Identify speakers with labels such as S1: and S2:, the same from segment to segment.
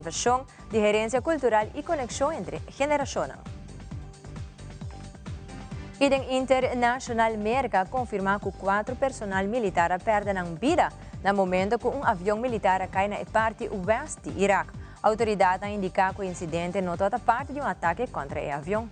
S1: Vershon di herensia kultural i konekshon entre generashonnan. I den internashonal Merka a konfirmá ku kuatro personal militar a pèrdè nan bida na momento ku un avion militar a kai na e parti wèst di Irak. Outoridatnan a indiká ku e insidente no tabata parti di un atake kontra e avion.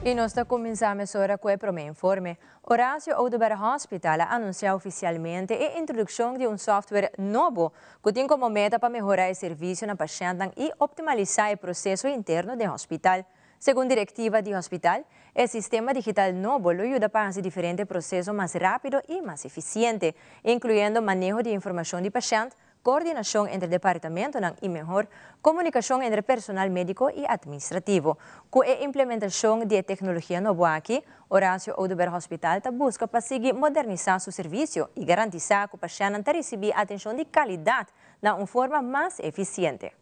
S1: I nos ta kuminsá mesora ku e promé informe. Horacio Oduber Hospital a anunsiá ofisialmente e introdukshon di un software nobo ku tin komo meta pa mehorá e servisio na pashèntnan i optimalisá e proseso interno den hospital. Segun direktiva di hospital, e sistema digital nobo lo yuda pa hasi diferente proseso mas rápido i mas efisiente, inkluyendo maneho di informashon di pashènt, Coordinacion entre departamentonan y mehor comunicacion entre personal medico y administrativo. Cu e implementacion di e tecnologia nobo aki, Horacio Oduber Hospital ta busca pa sigui modernisa su servicio y garantisa cu pashentnan ta ricibi atencion di calidad na un forma mas eficiente.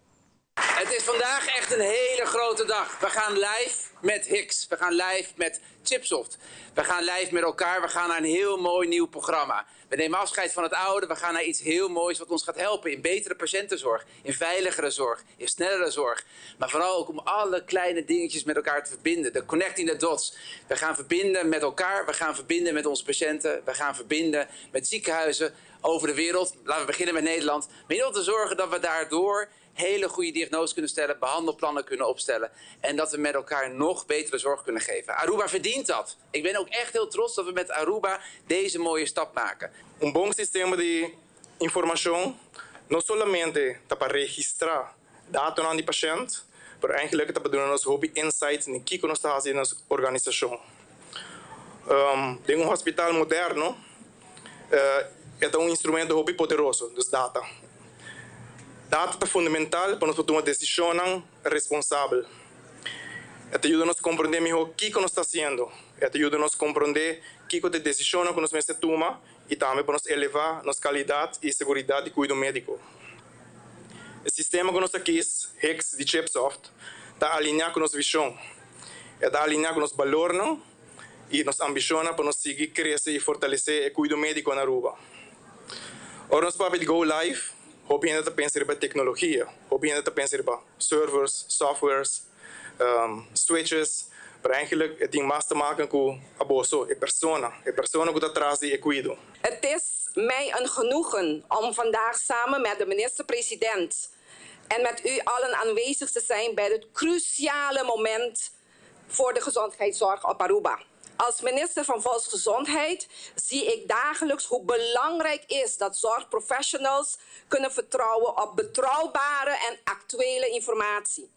S2: Het is vandaag echt een hele grote dag. We gaan live met HIX. We gaan live met Chipsoft. We gaan live met elkaar. We gaan naar een heel mooi nieuw programma. We nemen afscheid van het oude. We gaan naar iets heel moois wat ons gaat helpen in betere patiëntenzorg, in veiligere zorg, in snellere zorg. Maar vooral ook om alle kleine dingetjes met elkaar te verbinden. De connecting the dots. We gaan verbinden met elkaar. We gaan verbinden met onze patiënten. We gaan verbinden met ziekenhuizen over de wereld. Laten we beginnen met Nederland. Maar in ieder geval te zorgen dat we daardoor hele goede diagnoses kunnen stellen, behandelplannen kunnen opstellen en dat we met elkaar nog betere zorg kunnen geven. Aruba verdient dat. Ik ben ook echt heel trots dat we met Aruba deze mooie stap maken.
S3: Un bon sistema di informacion no solamente ta pa registra datonan di pashent, pero eigenlijk ta pa duna nos hopi insights den kico nos ta haci den nos organisacion. Den un hospital moderno E ta un instrumento hopi poderoso, dus data. Data ta fundamental pa nos por tuma desishonnan responsabel. E ta yuda nos komprondé mihó kiko nos ta hasiendo. E ta yuda nos komprondé kiko ta e desishonnan ku nos mester tuma i tambe pa nos elevá nos kalidat i seguridat di kuido médiko. E sistema ku nos a kis, HICS di Chipsoft, ta alineá ku nos vishon. E ta alineá ku nos balornan. i nos ambishonnan pa nos sigui krese i fortalesé e kuido médiko na Aruba. Ora nos papia di Go Live, hopi hende ta pensa riba teknologia, hopi hende ta pensa riba servers, softwares, switches, pero eigenlijk e tin mas te maken ku aboso, e persona, e persona ku ta tras di e kuido.
S4: Het is mij een genoegen om vandaag samen met de minister-president en met u allen aanwezig te zijn bij dit cruciale moment voor de gezondheidszorg op Aruba. Als minister van Volksgezondheid zie ik dagelijks hoe belangrijk is dat zorgprofessionals kunnen vertrouwen op betrouwbare en actuele informatie.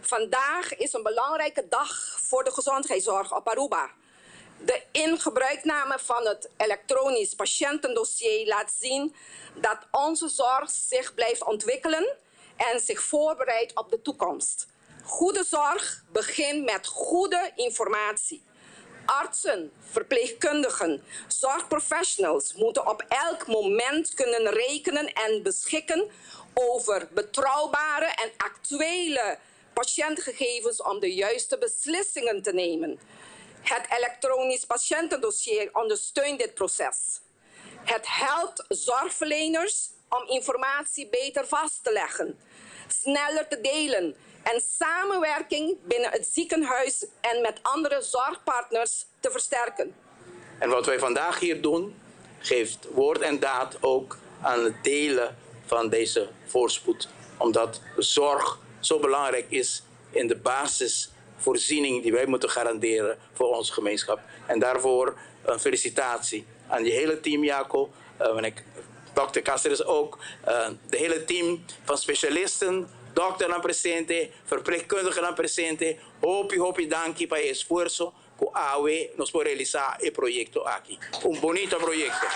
S4: Vandaag is een belangrijke dag voor de gezondheidszorg op Aruba. De ingebruikname van het elektronisch patiëntendossier laat zien dat onze zorg zich blijft ontwikkelen en zich voorbereidt op de toekomst. Goede zorg begint met goede informatie. Artsen, verpleegkundigen, zorgprofessionals moeten op elk moment kunnen rekenen en beschikken over betrouwbare en actuele patiëntgegevens om de juiste beslissingen te nemen. Het elektronisch patiëntendossier ondersteunt dit proces. Het helpt zorgverleners om informatie beter vast te leggen, sneller te delen en samenwerking binnen het ziekenhuis en met andere zorgpartners te versterken.
S2: En wat wij vandaag hier doen, geeft woord en daad ook aan het delen van deze voorspoed. Omdat zorg zo belangrijk is in de basisvoorziening die wij moeten garanderen voor onze gemeenschap. En daarvoor een felicitatie aan je hele team, Jaco. Uh, ik, dokter Cáceres ook. Uh, de hele team van specialisten, dokternan presente, verpleegkundigennan presente, hopi hopi danki pa e esfuerso ku awe nos por realisá e proyekto aki. Un bunita proyekto.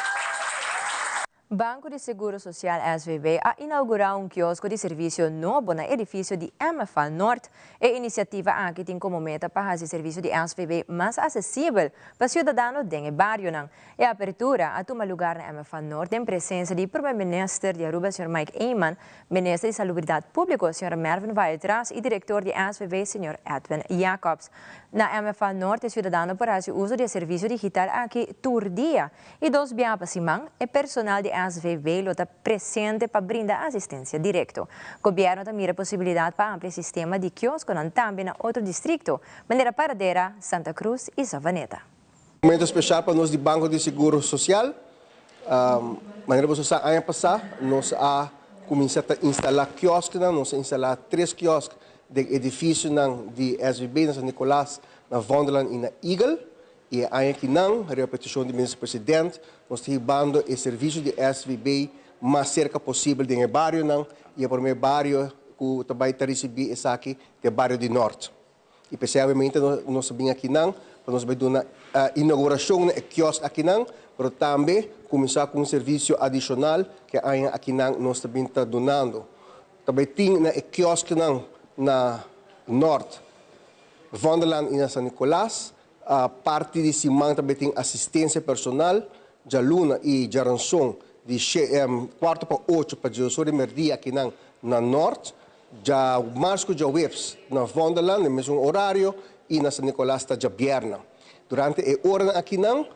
S1: Banco di Seguro Social SVB a inaugura un kiosco di servicio nobo na edificio di MFA Noord. E iniciativa aki tin como meta pa haci servicio di SVB mas accesibel pa ciudadano den bario. E apertura a tuma luga na MFA Noord den presencia di Prome Minister di Aruba, Sr. Mike Eman, Minister di Salubridad Publico, Sr. Mervin Wyatt-Ras y Director di SVB, Sr. Edwin Jacobs. Na MFA Noord, e ciudadano por haci uso di servicio digital aki tur dia y dos biaha pa siman, e personal di SVB lo ta presente pa brinda asistencia directo. Gobierno ta mira posibilidad pa amplia e sistema di kiosco tambe na otro distrito, manera Paradera, Santa Cruz y Savaneta.
S5: Momento special pa nos di Banco di Seguro Social. Manera bo sa, aña pasa, nos a cuminsa instala kiosk, nos a instala tres kiosk den edificio di SVB na San Nicolas, na Vondellaan y na Eagle. Y aki nan, riba peticion di minister president, nos ta hibando e servicio di SVB mas cerca posibel di bario nan, y e prome bario cu tambe ta ricibi esaki, ta e bario di Noord. Y especialmente nos a bin aki nan, pa nos bay duna inauguracion di kiosk aki nan, mas tambe cuminsa cu un servicio adicional cu aki nan nos tambe ta dunando. Tambe tin na kiosk nan na Noord, Vondellaan y na San Nicolas, e parti di siman tambe tin asistencia personal, dialuna y diaranson di 7:45 pa 10 di merdia aki na Noord, diamars cu diahuebs na Vondellaan, na mesun horario, y na San Nicolas ta diabierna. Durante e ora aki nan,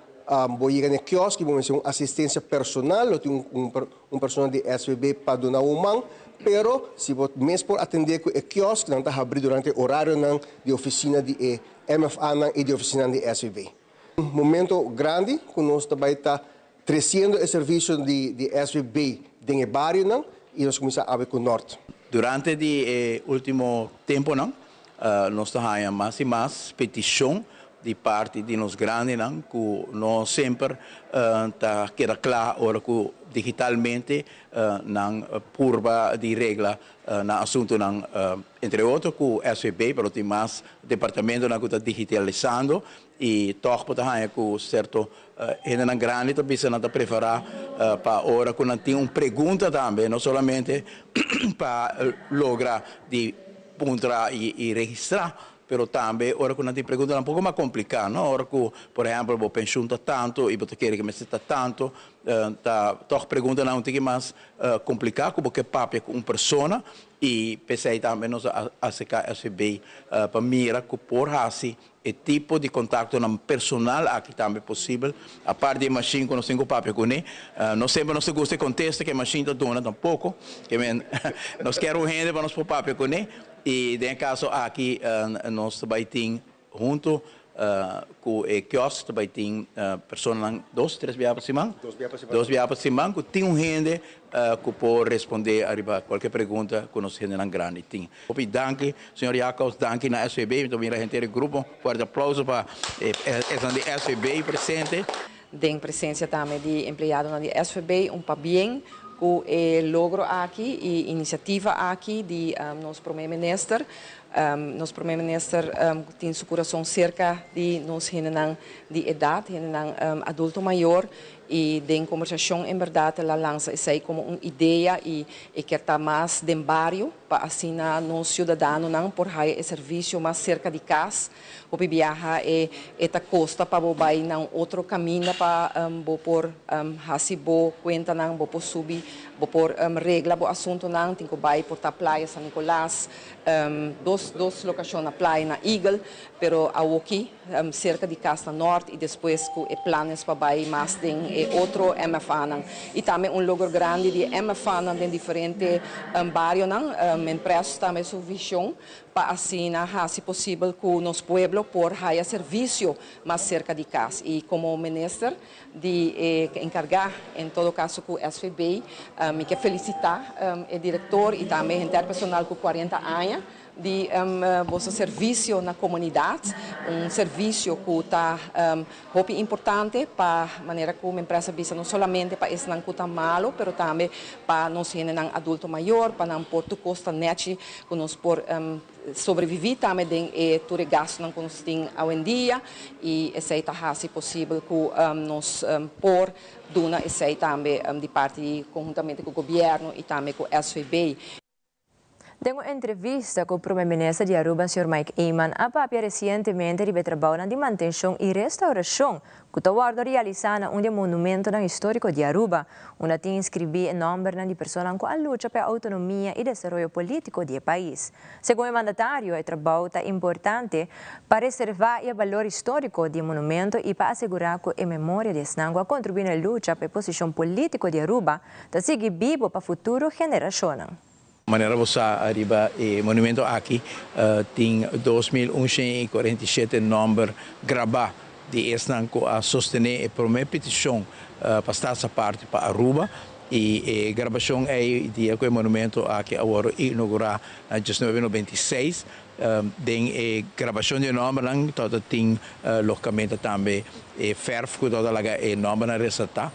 S5: bo yega na kiosk, bo un asistencia personal, tin un persona di SVB pa duna un man, pero si bo mes por atende cu e kiosk, nan ta habri durante horario nan di oficina di MFA nan y di oficina di SVB. Un momento grandi cu nos tambe ta treciendo e servicio di SVB den bario nan, y nos a cuminsa cu Noord.
S6: Durante e ultimo tempo nan, nos tin mas y mas peticion di parti di nos grandinan, cu no semper ta keda cla ora cu digitalmente nan purba di regla nan asunto nan, entre otro cu SVB, pero tin mas departamento nan cu ta digitalisando y toch por ta cu cierto hendenan grandi tambe nan ta prefera pa ora cu nan tin un pregunta tambe, no solamente pa logra di puntra y registra, pero tambe ora cu nan tin pregunta un poco mas complica, no? Ora cu, por ehempel, bo pensioen ta tanto y bo kier cu ta tanto, ta toch pregunta un poco mas complica, como cu papia cu un persona y p'esey tambe nos a acerca SVB pa mira cu por haci e tipo di contacto nan personal aki tambe posibel. Aparte di machine cu nos tin papia cu ne, no semper nos gusta contesta cu e machine ta duna tampoco, kiermen nos kier un hende pa nos papia cu ne y den caso aki nos tambe tin hunto cu e kiosk tambe tin persona dos, tres biaha pa siman.
S5: Dos biaha pa siman.
S6: Dos biaha pa siman, cu tin un hende cu por responde ariba cualkier pregunta cu nos hendenan grandi tin. Hopi danki, señor Jacobs, danki na SVB, anto mira henter grupo, fuerte aplauso pa esnan di SVB presente.
S4: Den presencia tambe di empleado di SVB, un pabien cu e logro aki y iniciativa aki di nos prome minister. Nos prome minister tin su curason cerca di nos hendenan di edad, hendenan adulto mayor, y den conversacion en berdad el a lansa esey como un idea y kier ta mas den bario pa asina nos ciudadanonan por haya e servicio mas cerca di cas. Hopi biaha e ta costa pa bo bay na otro caminda pa bo por haci bo cuenta nan, bo por subi, bo por regla bo asunto nan, tin cu bay por ta Playa, San Nicolas, dos locacion na Playa, na Eagle, pero aki cerca di cas na Noord y despues cu e planes pa bay mas den e otro MFA nan. Y tambe un logro grandi di MFA nan den diferente bario nan, empresa tambe su vision pa asina haci posibel cu nos pueblo por haya servicio mas cerca di cas. Y como minister di encarga, en todo caso, cu SVB, mi kier felicita e director y tambe henter personal cu 40 aña di bo servicio na comunidad, un servicio cu ta hopi importante pa manera cu empresa bisa, no solamente pa esnan cu ta malo, pero tambe pa nos hendenan adulto mayor, pa nan por tur cos ta nechi, cu nos por sobreviví tambe den e tur e gastunan ku nos tin awendia i esei ta hasi posibel ku nos por duna esei tambe di parti di konhuntamente ku gobièrnu i tambe ku SVB.
S1: Den un entrevista cu Prome Minister di Aruba Señor Mike Eman a papia recientemente riba e trabounan di mantencion y restauracion cu ta wordo realisa na un di e monumentonan historico di Aruba, unda tin inscribi e nombernan di personanan cu a lucha pa e autonomia y desaroyo politico di e pais. Segun e mandatario, e trabou ta importante pa reserva e balor historico di e monumento y pa asegura cu e memoria di esnan cu a contribui na e lucha pa e posicion politico di Aruba ta sigui bibo pa futuro generacionnan.
S6: Manera bo sa ariba e monumento aki tin 2147 nomber grabá di esnan ku a sostené e promé petishon pa Staats Aparte pa Aruba i e grabashon ei dia ku e monumento aki a wòrdu inougurá na 1996. Den e grabashon di e nòmbernan tabata tin lógikamente tambe e fèrf ku tabata laga e nòmbernan resaltá.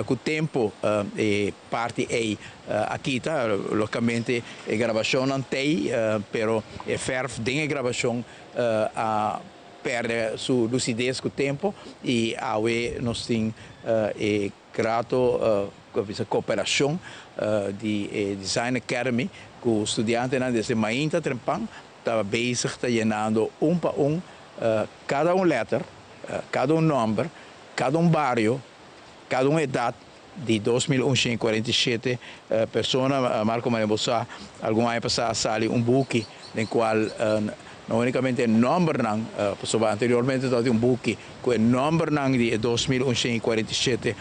S6: Ku tempu e parti ei a kita, lógikamente e grabashonnan t'ei, pero e fèrf den e grabashon a pèrdè su lusides ku tempu i awe nos tin e grato koperashon di e Design Academy ku studiantenan desde mainta trempan ta bezig ta yenando un pa un kada un lèter, kada un nòmber, kada un bario, kada un edat di 2147 persona. Marco, manera bo sa, algun aña pasá a sali un buki den kual no únikamente e nòmbernan, pasobra anteriormente tabatin un buki ku e nòmbernan di e 2147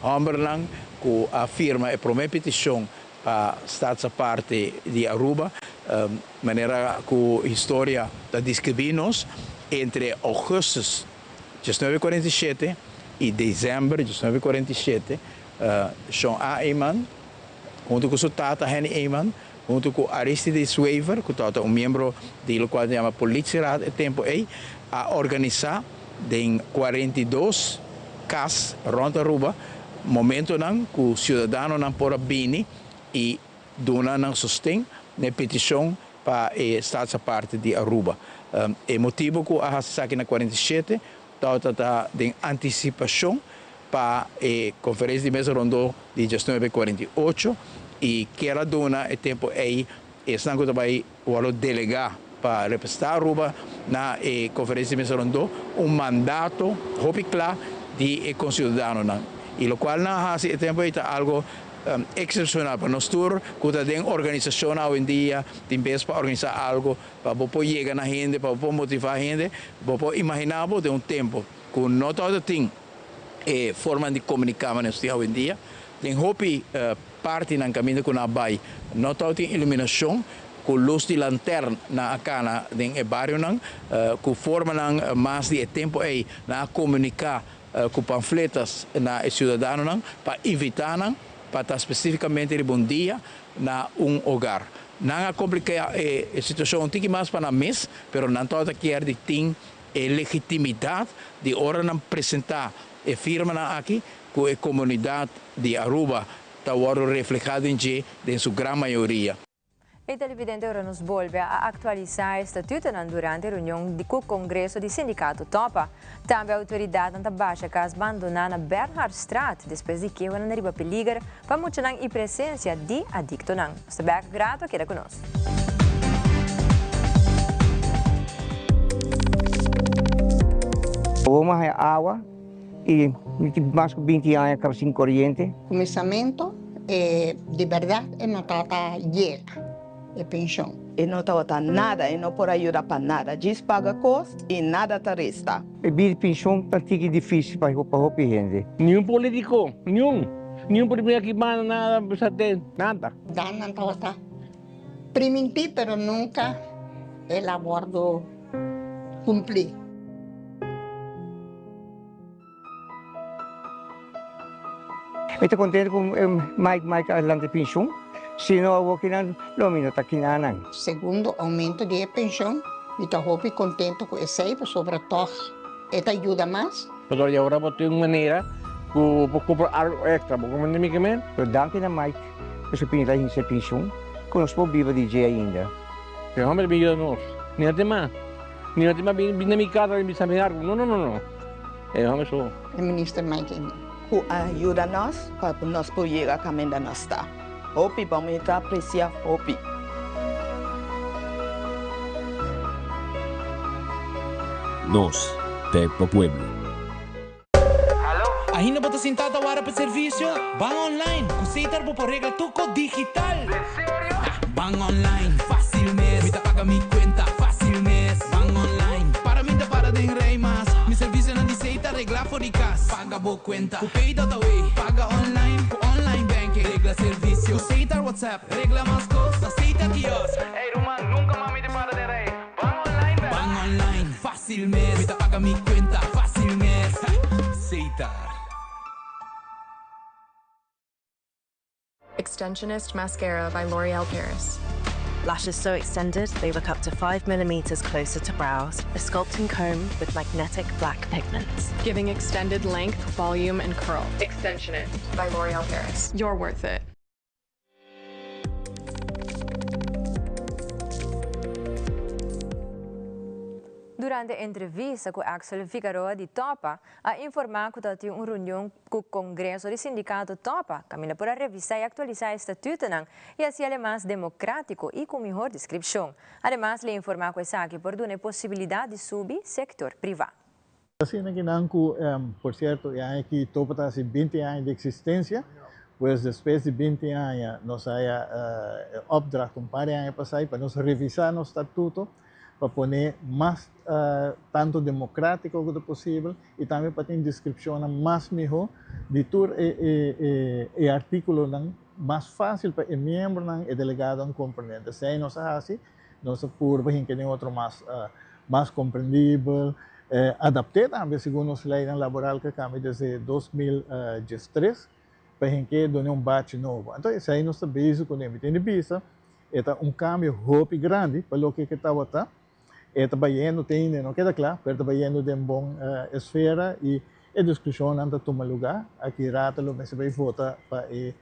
S6: hòmbernan ku a firma e promé petishon pa Staats Aparte di Aruba, manera ku historia ta deskribí nos, entre ougùstus 1947 i desèmber 1947, Shon A. Eman huntu ku su tata Henny Eman, huntu ku Aristides Wever, ku tabata un miembro di lokual ta yama Politieraad e tempu ei, a organisá den 42 kas rònt Aruba momentonan ku siudadanonan por a bini i duna nan sosten na e petishon pa e Staats Aparte di Aruba. E motibu ku a hasi esaki na 47 tabata ta den antisipashon pa e konferensia di mesa rondó di 1948 i kier a duna e tempu ei esnan ku ta bai wòrdu delegá pa representá Aruba na e konferensia di mesa rondó un mandato hopi kla di e konsiudadanonan. I lokual nan a hasi e tempu ei ta algu eksepshonal pa nos tur ku ta den organisashonnan awendia tin bes pa organisá algu pa bo por yega na hende, pa bo por motivá hende. Bo por imaginá bo den un tempu ku no tabata tin e formanan di komuniká manera nos tin awendia. Den hopi partinan kaminda ku nan a bai no tabatin iluminashon, ku lus di lantern nan a kana den e barionan. Ku formanan mas di e tempu ei nan a komuniká ku pamfletas na e siudadanonan pa invitá nan pa ta spesífikamente riba un dia na un hogar. Nan a kompliká e situashon un tiki mas pa nan mes, pero nan tabata kier di tin e legitimidat di ora nan presentá e firmanan aki ku e komunidat di Aruba ta wòrdu reflehá den dje den su gran mayoria.
S1: E televidente ora nos bolbe a aktualisá e statutonan durante e reunion di ku kongreso di sindikato Topa. Tambe outoridatnan ta basha kas bandoná na Bernhardstraat despues di kehonan riba peliger pa muchanan i presensia di adiktonan. Nos ta bek grato keda ku nos.
S7: Bo a haya awa y mi tin mas cu 20 aña caba sin coriente.
S8: Cuminsamentu e di berdad e no tabata yega e pension.
S9: E no tabata nada, e no por a yuda pa nada. Djis paga cos y nada ta resta.
S7: E bida di pension ta tiki dificil pa hopi hende.
S10: Niun politico, niun, niun premier aki manda nada bisa den, nada.
S8: Dan nan tabata primintí pero nunca el a wordo cumplí.
S7: Mi ta contento cu Mike Mike a lanta e pensioen, si no awor kinan lo mi no ta kinanan.
S8: Segundo aumento di e pensioen, mi ta hopi contento cu esey pasobra tog e ta yuda mas.
S10: Pasobra y ora bo tin un manera cu bo cumpra algo extra, bo comprende mi ke men?
S7: Pero danki na Mike cu su pinta hinca e pensioen cu nos por biba di dje ainda.
S10: E homber bin yuda nos. Ni a tema. Ni a tema bin na mi casa bin bisa mi algo. No, no, no, no. E homber so.
S8: E minister Mike Eman.
S9: Cu a yuda nos pa nos por yega caminda nos ta. Hopi bon mi ta aprecia hopi.
S11: Nos ta e pa pueblo.
S12: Ainda bo ta sintá ta wara pa servisio? Ban online! Ku Setar bo por regla tur kos digital! Ban online, fásil mes! Mi ta paga mi kuenta, fásil mes! Ban online, para mi ta para den rei mas! Mi servisionan di Setar reglá for di kas. Paga bo kuenta ku Pay.awe, paga online ku online banking, regla servisio ku Setar WhatsApp, regla mas kos na Setar Kiosk. Ey ruman, nunka mas mi ta para den rei! Ban online bèk! Ban online, fásil mes! Mi ta paga mi kuenta, fásil mes! Setar.
S13: Extensionist Mascara by L'Oreal Paris. Lashes so extended they look up to 5 millimeters closer to brows. A sculpting comb with magnetic black pigments. Giving extended length, volume, and curl. Extensionist by L'Oreal Paris. You're worth it.
S1: Durante entrevista cu Axel Figaroa di Topa, a informa cu ta tin un reunion cu Congreso di Sindicato Topa, caminda por a revisa y actualisa e statutonan y haci ale mas democratico y cu mihor descripcion. Ademas le informa cu esaki por duna e posibilidad di subi sector priva.
S14: Asina ki nan ku, por sierto, e aña aki Topa ta hasi binti aña di eksistensia, pues despues di binti aña nos haya e opdracht un par di aña pasá pa nos revisá nos statuto pa pone mas tantu demokratiko ku ta posibel i tambe pa tin deskripshonnan mas mihó di tur e artíkulonan mas fásil pa e miembronan, e delegadonan komprendé. Esei nos a hasi. Nos a purba hinka den otro mas mas komprendibel, adapt'é tambe segun nos leinan laboral ku a kambia desde 2013 pa hink'é duna un bachi nobo. Anto esei nos ta bezig kuné. Mi tin di bisa e ta un kambio hopi grandi pa loke ke tabata. E ta bayendo te ainda e no keda kla, pero e ta bayendo den bon esfera i e diskushonnan ta tuma lugá. Aki rato lo mester bai vota pa e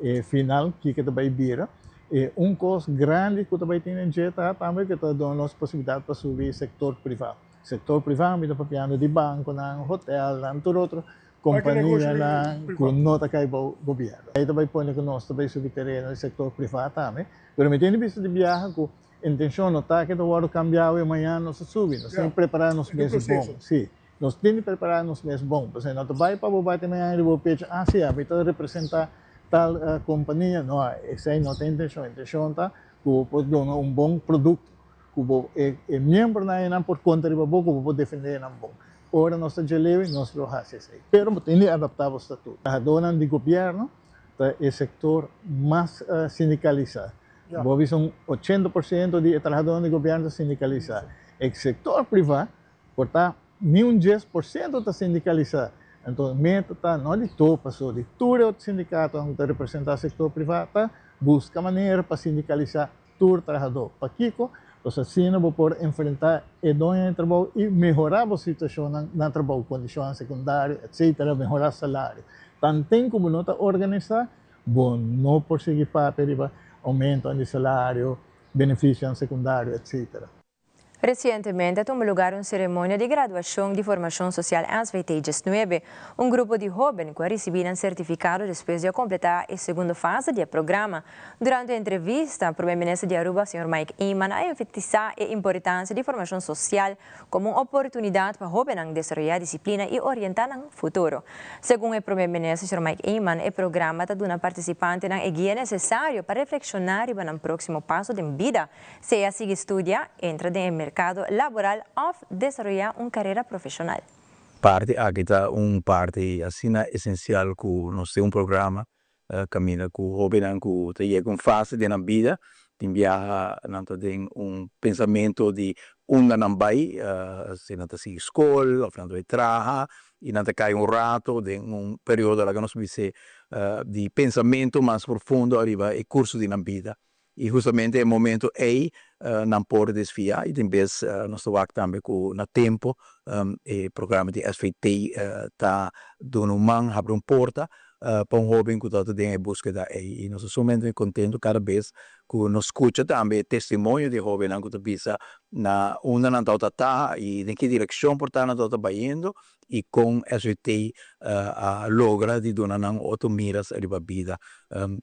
S14: E final kiko ta bai bira. E un kos grandi ku ta bai tin den dje ta tambe ku ta duna nos posibilidat pa subi sektor privá. Sektor privá mi ta papiando di bankonan, hotelnan, tur otro kompanianan ku no ta kai bou gobièrnu. Ei ta bai pone ku nos ta bai subi tereno di sektor privá tambe. Pero mi tin di bista di biaha ku intenshon no ta ke ta wòrdu kambiá awe mañana nos ta subi. Nos tin prepará nos mes bon. Sí. Nos tin di prepará nos mes bon, pasobra no ta bai pa bo bati mañana riba bo pecho, ah sí, ami ta representá tal kompania. No, esei no ta e intenshon. E intenshon ta ku bo por duna un bon produkto, ku bo e e miembronan einan por konta riba bo, ku bo por defendé nan bon. Ora nos ta djelewi, nos lo hasi esei. Pero bo tin di adaptá bo statuto. Trahadónan di gobièrnu ta e sektor mas sindikalisá. Bo a bisa un 80% di e trahadónan di gobièrnu ta sindikalisá. E sektor privá Por ta ni un 10% ta sindikalisá. Anto meta ta no di topa so, di tur e otro sindikatonan ku ta representá sektor privá ta buska manera pa sindikalisá tur trahadó. Pakiko? Pasobra asina bo por enfrentá e doño di trabou i mehorá bo situashonnan na trabou, kondishonnan sekundario, etsetera, mehorá salario. Tanten ku bo no ta organisá, bo no por sigui papia riba oumentonan di salario, benefisionan sekundario, etsetera.
S1: Recientemente a tuma lugar un ceremonia di graduacion di Formacion Social SVT 19. Un grupo di hoben cu a ricibi nan certificado despues di a completa e segundo fase di e programa. Durante e entrevista, Prome Minister di Aruba, señor Mike Eman, a enfatisa e importancia di formacion social como un oportunidad pa hobennan desaroya disciplina y orienta nan futuro. Segun e Prome Minister, señor Mike Eman, e programa ta duna participantenan e guia necesario pa reflexiona riba nan proximo paso den bida. Sea sigui studia, entra den e merkado laboral òf desaroyá un karera profeshonal.
S6: Parti aki ta un parti asina esensial ku nos tin un programa kaminda ku hóbennan ku ta yega un fase den nan bida tin biaha nan ta den un pensamentu di unda nan bai, si nan ta sigui skol òf nan ta bai traha i nan ta kai un rato den un periodo laga nos bis'é di pensamentu mas profundo ariba e kurso di nan bida. I hustamente e momento ei nan por desviá i tin bes nos ta wak tambe ku na tempu e programa di SVT ta duna un man, habri un porta. pa un hoben ku ta den e búskeda ei. I nos ta sumamente kontentu kada bes ku nos skucha tambe e testimonio di e hobennan ku ta bisa na unda nan tabata ta i den ki direkshon por ta nan tabata bayendo i kon SVT a logra di duna nan otro miras riba bida.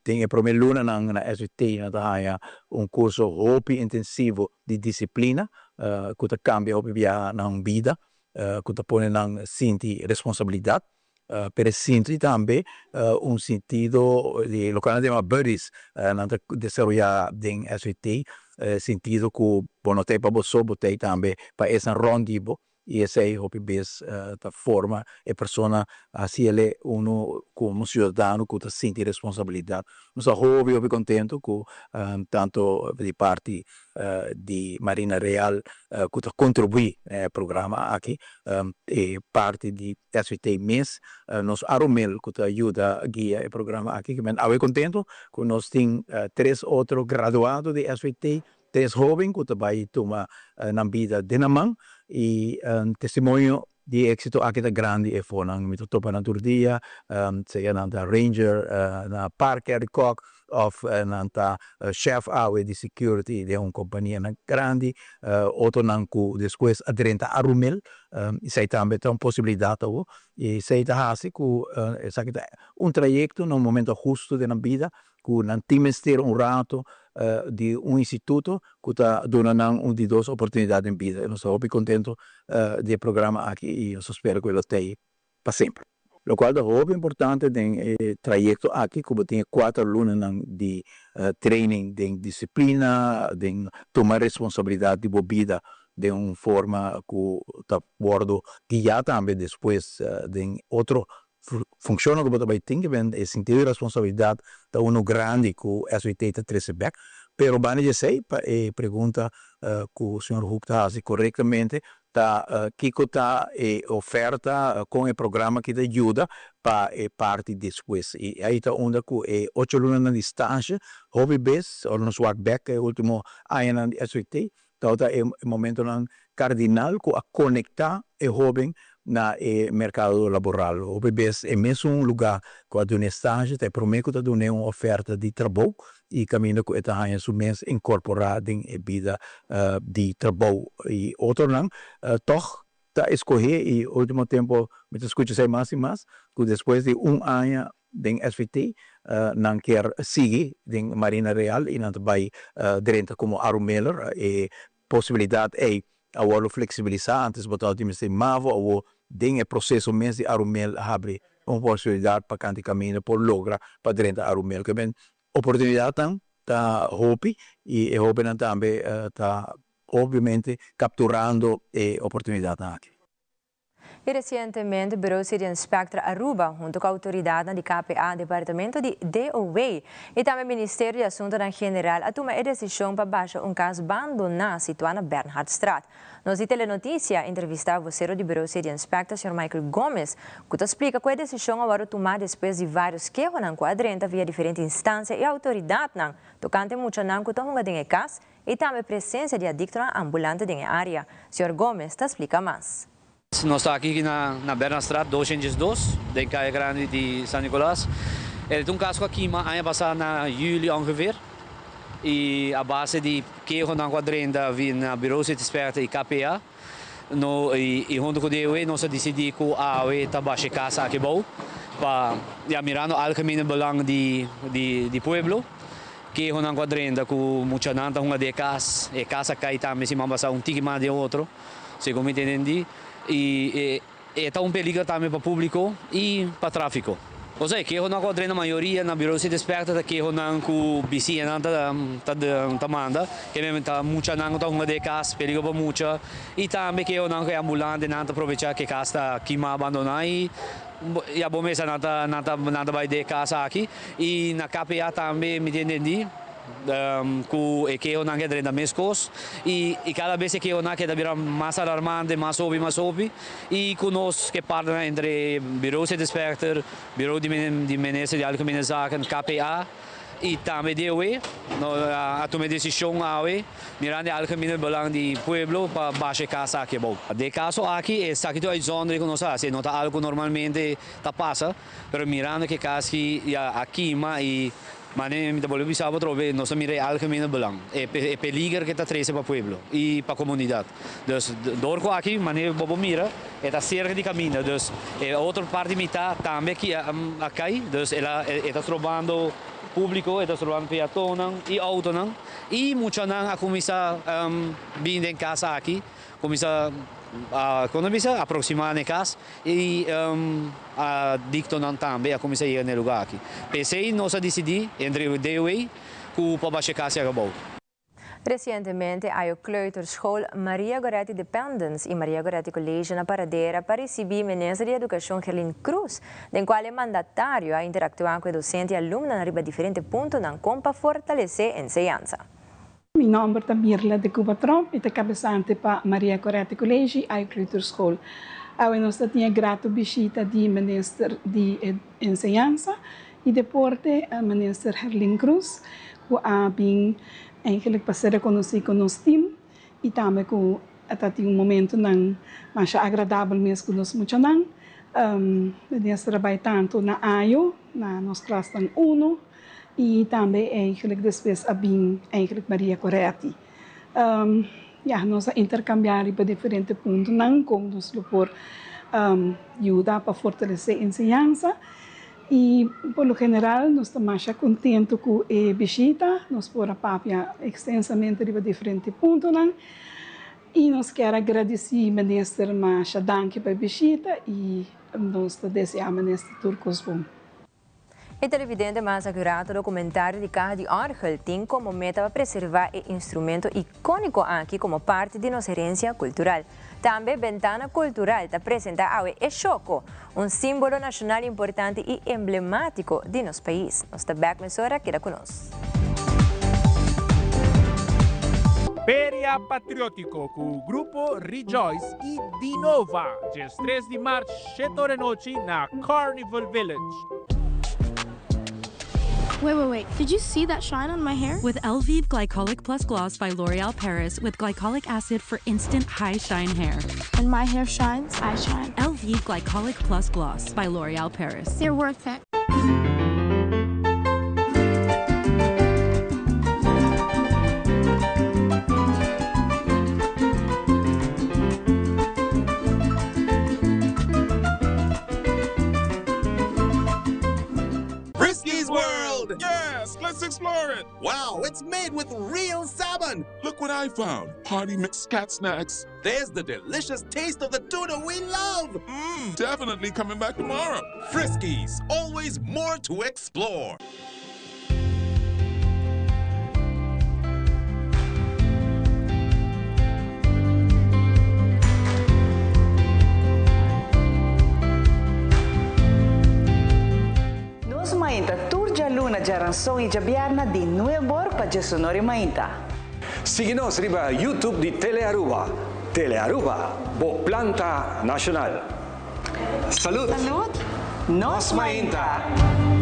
S6: Den e prome lunanan na SVT nan ta haña un kurso hopi intensivo di disiplina ku ta kambia hopi biaha nan bida, ku ta pone nan sinti responsabilidat, pero e sinti tambe un sintido di loke nan ta yama buddies, nan ta desaroyá den SVT, sintido ku bo no ta ei pa bo so, bo ta ei tambe pa esnan rònt di bo. I esei hopi bes ta forma e persona hasi el unu komo siudadano ku ta sinti responsabilidat. Nos ta hopi hopi kontentu ku tantu di parti di Marina Real ku ta kontribuí na e programa aki, e parti di SVT mes, nos Arumel ku ta yuda guia e programa aki. Awe kontentu ku nos tin tres otro graduado di SVT. Tres hoben ku ta bai tuma nan bida den nan man i testimonio di e éksito aki ta grandi e for nan. Mi ta topa nan tur dia, sea nan ta ranger na Parke Arikok òf nan ta chèf awe di security den un kompanianan grandi, otronan ku despues a drenta Arumel, esei tambe ta un posibilidat awo i esei ta hasi ku esaki ta un trayekto na un momento hustu den nan bida ku nan tin mester un rato di un instituto ku ta duna nan un di dos oportunidat den bida. Nos ta hopi kontentu di e programa aki i nos ta spera ku e lo tei pa semper. Lokual ta hopi importante den e trayekto aki ku bo tin e kuater lunanan di training den disiplina, den tuma responsabilidat di bo bida den un forma ku ta wòrdu guiá tambe despues den otro Funshonnan ku bo ta bai tin ke ben e sintido di responsabilidat ta unu grandi ku SWT ta trese bek. Pero banda di esei pa e pregunta ku señor Hoek ta hasi korektamente ta kiko ta e oferta kon e programa aki ta yuda pa e parti despues. I ei ta unda ku e ocho lunanan di stasje hopi bes ora nos wak bek e ultimo añanan di SWT Tabata e momentonan kardinal ku a konektá e hóben na e merkado laboral. Hopi bes e mesun lugá ku a dun'é stage ta e promé ku ta dun'é un oferta di trabou i kaminda ku e ta haña su mes inkorporá den e bida di trabou. I otronan tòg ta eskohé i último tempu mi ta skucha esei mas i mas ku despues di un aña den SVT nan kier sigui den Marina Real y nan ta bay drenta como Arumeler. E posibilidad ey a wordo flexibilisa, antes bo tabata mester mavo, awo den e proceso mes di Arumel a habri un posibilidad pa kanti caminda por logra pa drenta Arumel. Ke men oportunidadnan ta hopi y e hobennan tambe ta obviamente capturando e oportunidadnan aki.
S1: I resientemente Bureau City Inspector Aruba hunto ku outoridatnan di KPA, Departamento di DOW i tambe Ministerio di Asuntonan General a tuma e desishon pa basha un kas bandoná situá na Bernhardstraat. Nos di Telenoticia a entrevistá vosero di Bureau City Inspector señor Michael Gomez ku ta splika ku e desishon a wòrdu tumá despues di vários kehonan ku a drenta via diferente instansia i outoridatnan tokante muchanan ku ta hunga den e kas i tambe presensia di adiktonan ambulante den e área. Señor Gomez ta splika mas.
S15: Nos ta aki na na Bernardstraat 202, den Kaya Grandi di San Nicolas. E ta un kas ku a kima aña pasá na juli ongeveer i a base di kehonan ku a drenta via na Bureau City-Sperta i KPA no i huntu ku DOW nos a disidí ku awe ta basha e kas aki bou pa ya mirando algemene belang di di pueblo. Kehonan ku a drenta ku muchanan ta hunga den e kas, e kas a kai tambe siman pasá un tiki mas den otro, segun mi ta entendí, i e ta un peligro tambe pa públiko i pa tráfiko. Osea, e kehonan ku a drenta mayoria na Bureau City Inspector ta kehonan ku bisiñanan ta ta manda, ke men ta muchanan ku ta hunga den e kas, peligro pa mucha, i tambe kehonan ku e ambulantenan ta probechá ku e kas ta kimá, abandoná i Ya bo mesa nan ta nan ta nan ta bai den e kas aki i na KPA tambe mi ta entendí ku e kehonan ke drenta meskos i i kada bes e kehonan ke ta bira mas alarmante mas hopi mas hopi i ku nos ke partnernan entre Bureau City Inspector, Bureau di di Minister di Algemene Zaken, KPA. y tambe DOW no a tuma e decision awe mirando e algemene belang di pueblo pa basha e cas aki abou. Den e caso aki esaki ta un uitzondering cu nos a haci, e no ta algo cu normalmente ta pasa, pero mirando cu e cas aki ya a kima y Mane mi ta bolbe bisa bo atrobe, nos ta mira e algemene belang, e peliger ke ta trese pa pueblo i pa komunidat. Dus dor ku aki, mane bo por mira, e ta serka di kaminda, dus e otro parti mitá tambe aki a kai, dus el a e ta strobando públiko, e ta strobando peatonnan i outonan i muchanan a kuminsá bini den kas aki, kuminsá kon ta bisa, aproximá na e kas i adictonan tambe a cuminsa yega na e lugar aki. P'esey nos a dicidi entre DOA cu pa basha e cas y acabou.
S1: Recientemente Ayo Kleuterschool Maria Goretti Dependence y Maria Goretti College na Paradera pa ricibi Minister di Educacion Gerlin Croes, den cual e mandatario a interactua cu e docente y alumnonan riba diferente puntonan con pa fortalece enseñansa.
S16: Mi nòmber ta Mirla de Cuba Tromp, mi ta kabesante pa Maria Goretti College i Ayo Kleuterschool. Awe nos ta tin e grato bishita di Minister di Enseñansa i Deporte, Minister Herlin Croes, ku a bin eigenlijk pa ser rekonosí ku nos tim i tambe ku ta tin un momentunan masha agradabel mes ku nos muchanan. Minister a bai tantu na Ayo, na nos klasnan uno, Y tambe eigenlijk despues a bin eigenlijk Maria Goretti. Ya, nos a intercambia riba diferente puntonan con nos lo por yuda pa fortalece enseñansa. Y por lo general nos ta masha contento cu e bishita, nos por a papia extensamente riba diferente puntonan. Y nos kier a gradici Minister masha danki pa e bishita y nos ta desea Minister tur cos bon.
S1: E televidente mas akurato dokumentario di Kaha di Òrgel tin komo meta pa preservá e instrumento ikóniko aki komo parti di nos herensia kultural. Tambe Bentana Kultural ta presentá awe e Shoko, un símbolo nashonal importante i emblemátiko di nos pais. Nos ta bèk mesora, keda ku nos.
S17: Feria Patriótiko ku Grupo Rejoice i Dinova, djes tres di mart Shete ora nochi na Carnival Village.
S18: Wait, wait, wait. Did you see that shine on my hair?
S13: With Elvive Glycolic Plus Gloss by L'Oreal Paris with glycolic acid for instant high shine hair.
S18: When my hair shines, I shine.
S13: Elvive Glycolic Plus Gloss by L'Oreal Paris.
S18: You're worth it.
S19: Frisky's World! Yes, let's explore it! Wow, it's made with real salmon! Look what I found! Party mix cat snacks. There's the delicious taste of the tuna we love! Mmm, definitely coming back tomorrow. Friskies, always more to explore.
S20: Nos mainta tur djaluna, djaranson i djabièrnè di nuebor pa djesonor i mainta.
S21: Sigui nos riba YouTube di Telearuba. Telearuba, bo planta nacional. Salud!
S20: Salud! Nos mainta!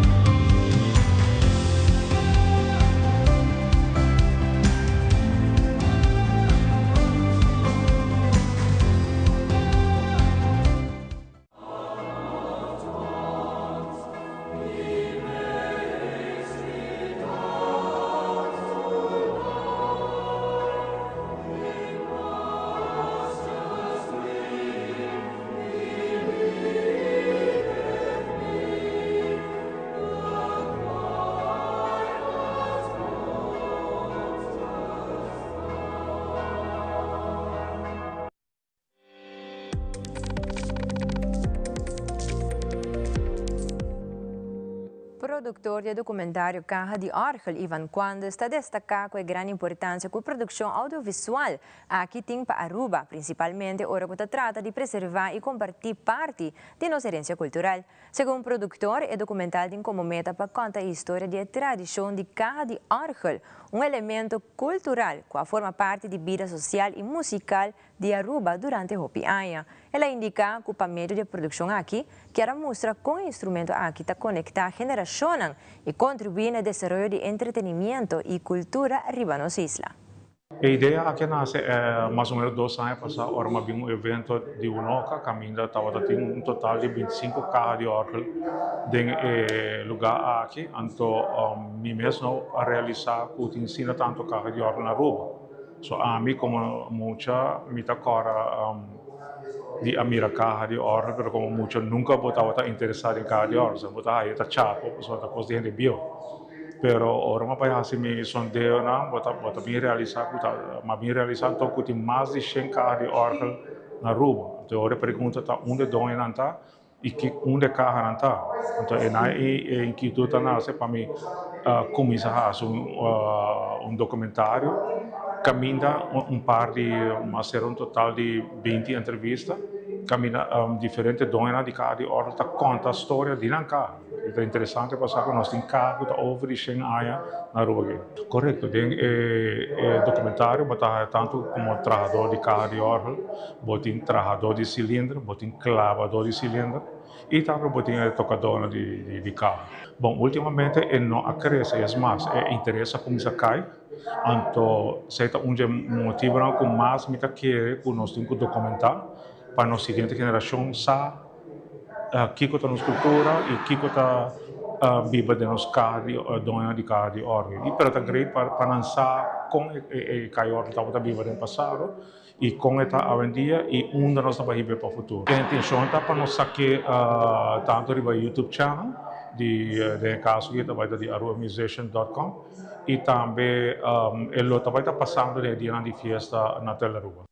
S1: Productor di e documentario Caha di Orgel, Ivan Quandes, ta destaca cu e gran importancia cu e produccion audiovisual aki tin pa Aruba, principalmente ora cu ta trata di preserva y comparti parti di nos herencia cultural. Segun productor, e documental tin como meta pa conta e historia di e tradicion di Caha di Orgel, un elemento cultural cu a forma parti di bida social y musical di Aruba durante hopi aña. El a indica cu pa medio di e produccion aki, kier a mustra con e instrumento aki ta conecta generacionnan y contribui na e desaroyo di entretenimiento y cultura riba nos isla.
S3: E idea aki a nase mas o menos dos aña pasá ora mi a bin un evento di Unoca kaminda tabata tin un total di bintisinko kaha di òrgel den e lugá aki. Anto mi mes no a realisá ku tin asina tantu kaha di òrgel na Aruba. So ami komo mucha mi ta kòrda di a mira kaha di òrgel pero komo mucha nunka bo tabata interesá den kaha di òrgel. Bo ta haya ta chapo pasobra ta kos di hende bieu. Pero ora mi a bai hasi mi sondeonan bo ta bo ta bin realisa ku ta mi a bin realisa anto ku tin mas di shen kaha di òrgel na Aruba. Anto ora e pregunta ta unda e doñonan ta i ki unda e kahanan ta. Anto e nan e inkitud ta nase pa mi kuminsa hasi un un dokumentario kaminda un par di mi a sera un total di binti entrevista kaminda diferente doñonan di kaha di òrgel ta konta storia di nan kaha. E ta interesante pa sa ku nos tin kaha ku ta over di shen aña na Aruba aki. Korekto, den e dokumentario bo ta haya tantu komo trahadó di kaha di òrgel, bo tin trahadó di silinder, bo tin klabadó di silinder i tambe bo tin e tokadónan di kaha. Bon, últimamente e no a krese, es mas, e interes a kuminsá kai, anto esei ta un dje motibunan ku mas mi ta kere ku nos tin ku dokumentá pa nos siguiente generashon sa. Kiko ta nos kultura i kiko ta biba den nos kaha di doñonan di kaha di òrgel. I pero ta great pa nan sa kon e kaha di òrgel tabata biba den pasado i kon e ta awendia i unda nos ta bai hib'é pa futuro. E intenshon ta pa nos sak'é tantu riba YouTube channel di den e kaso aki ta bai ta di arubamusician dot com i tambe e lo ta bai ta pasando den e dianan di fiesta na Telaruba.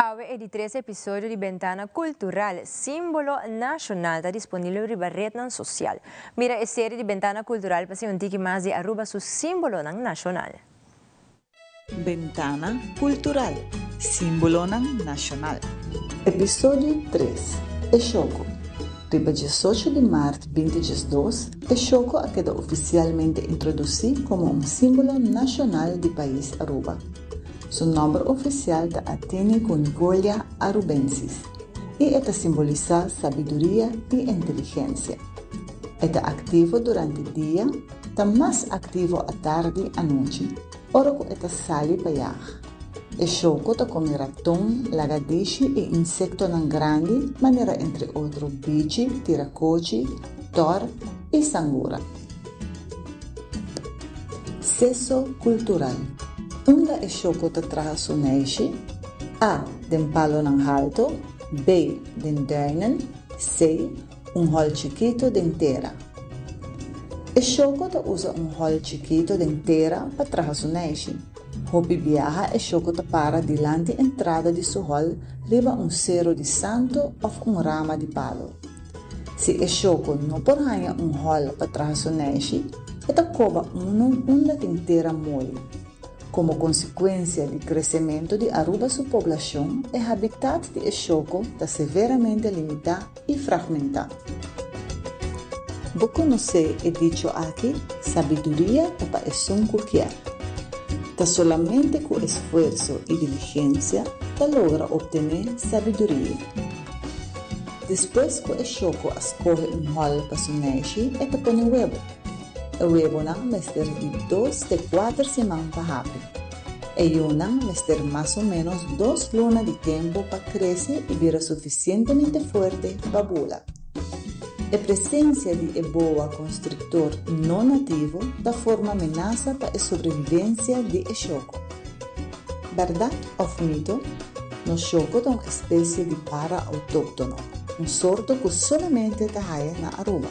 S1: Awe e di tres episodio di Bentana Kultural, Símbolo Nashonal ta disponibel riba retnan sosial. Mira e serie di Bentana Kultural pa siña un tiki mas di Aruba su símbolonan nashonal.
S20: Bentana Kultural, Símbolonan Nashonal. Episodio tres, E Shoko. Riba diesocho di mart binti diesdos, e shoko a keda ofisialmente introdusí komo un símbolo nashonal di pais Aruba. Su nòmber ofisial ta Athene Cunigolia arubensis i e ta simbolisá sabiduria i inteligensia. E ta aktivo durante dia, ta mas aktivo atardi anochi, ora ku e ta sali pa yag. E shoko ta kome raton, lagadishi i insektonan grandi manera entre otro bichi, tirakochi, tòr i sangura. Seso kultural. Unda e shoko ta traha su neishi? A. Den palonan halto. B. Den duinen. C. Un hòl chikito den tera. E shoko ta usa un hòl chikito den tera pa traha su neishi. Hopi biaha e shoko ta para dilanti entrada di su hòl riba un sero di santo òf un rama di palo. Si e shoko no por haña un hòl pa traha su nèshi, e ta koba unu unda tin tera moli. Komo konsekuensia di kresementu di Aruba su poblashon, e habitat di e shoko ta severamente limitá i fragmentá. Bo konosé e dicho aki, Sabiduria ta pa esun ku kier. Ta solamente ku esfuerso i diligensia ta logra optené sabiduria. Despues ku e shoko a skohe un hòl pa su neishi, e ta pone webo. E webonan mester di dos te kuater siman pa habri. E yunan mester mas o ménos dos luna di tempu pa krese i bira sufisientemente fuerte pa bula. E presensia di e boa konstriktor no nativo ta forma menasa pa e sobrevivensia di e shoko. Bèrdat òf mito? Nos shoko ta un espesie di para outóktono, un sorto ku solamente ta haya na Aruba.